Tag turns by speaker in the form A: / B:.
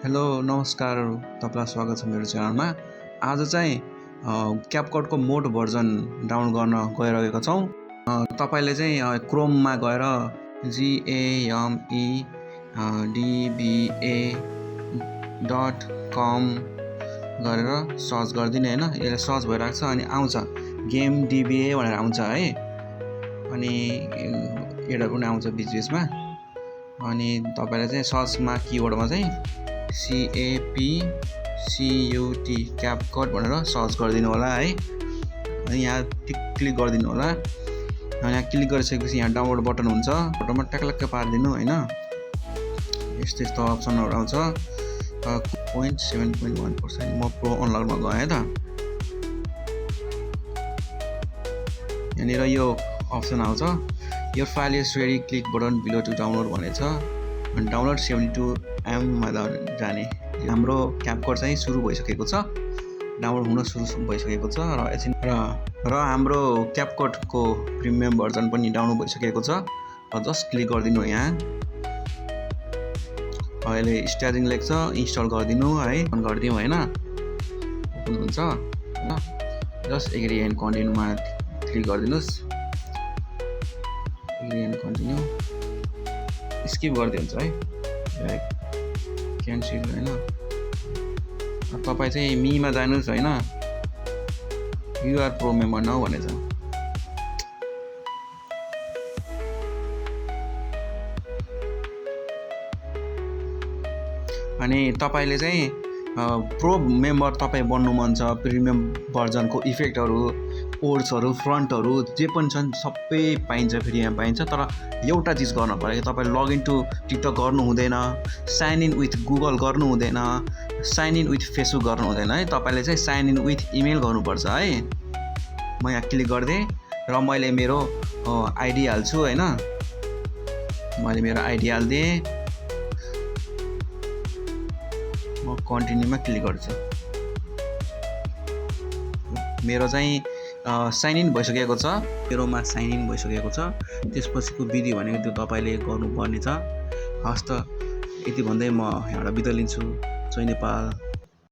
A: Hello नमस्कार, तपाईँलाई स्वागत छ मेरो च्यानलमा। आज चाहिँ क्यापकटको मोड भर्जन डाउनलोड गर्न गइरहेको छौँ। तपाईँले चाहिँ क्रोममा गएर gamedba.com गरेर सर्च गरिदिनु हैन। यसले सर्च भइरहेको छ अनि आउँछ gamedba भनेर आउँछ है। अनि एडर पनि आउँछ बीचबीचमा। अनि तपाईले चाहिँ सर्चमा किवर्डमा चाहिँ CAPCUT क्यापकट भनेर सर्च गरिदिनु होला है। अनि यहाँ क्लिक गरिदिनु होला। अनि यहाँ क्लिक गरिसकेपछि यहाँ डाउनलोड बटन हुन्छ, बटनमा ट्याक्लक्क पारिदिनु हैन। यस्तो अप्सनहरु आउँछ। 0.7.1% म प्रो अनलकमा गएँ त। यहाँनिर यो अप्सन आउँछ, your file is ready, click button below to download भनेछ। अनि डाउनलोड 72 MB मा जाने। हाम्रो क्यापकट चाहिँ सुरु भइसकेको छ, डाउनलोड हुन सुरु भइसकेको छ र हाम्रो क्यापकटको प्रिमियम भर्जन पनि डाउनलोड भइसकेको छ। जस्ट क्लिक गरिदिनु यहाँ। अहिले स्टार्टिङ लेख्छ, इन्स्टल गरिदिनु है। अन गरिदिउँ हैन, ओपन हुन्छ। Just agree and कन्टिन्यूमा click गरिदिनुस्। Agree and continue skip गरिदिन्छ है, क्यान्सल हैन। तपाईँ चाहिँ मीमा जानुस् हैन, युआर प्रो मेम्बर नाउ भनेछ। अनि तपाईले चाहिँ प्रो मेम्बर तपाईँ बन्नु मन छ, प्रिमियम भर्जनको इफेक्टहरु, कोड्सहरु, फ्रन्टहरु जे पनि छन् सबै पाइन्छ, फेरि यहाँ पाइन्छ। तर एउटा चीज गर्न पर्यो, तपाईँ लगइन टु टिकटक गर्नु हुँदैन, साइन इन विथ गुगल गर्नु हुँदैन, साइन इन विथ फेसबुक गर्नु हुँदैन है। तपाईले चाहिँ साइन इन विथ इमेल गर्नुपर्छ है। म यहाँ क्लिक गर्दै र मैले मेरो आइडी हाल्छु हैन। मैले मेरो आइडी हाल्दिए, म कन्टिन्यूमा क्लिक गर्छु। मेरो चाहिँ साइन इन भइसकेको छ, मेरोमा साइन इन भइसकेको छ। त्यसपछिको विधि भनेको त्यो तपाईले गर्नुपर्ने छ। हस् त, यति भन्दै म यहाँबाट बिदा लिन्छु। जय नेपाल।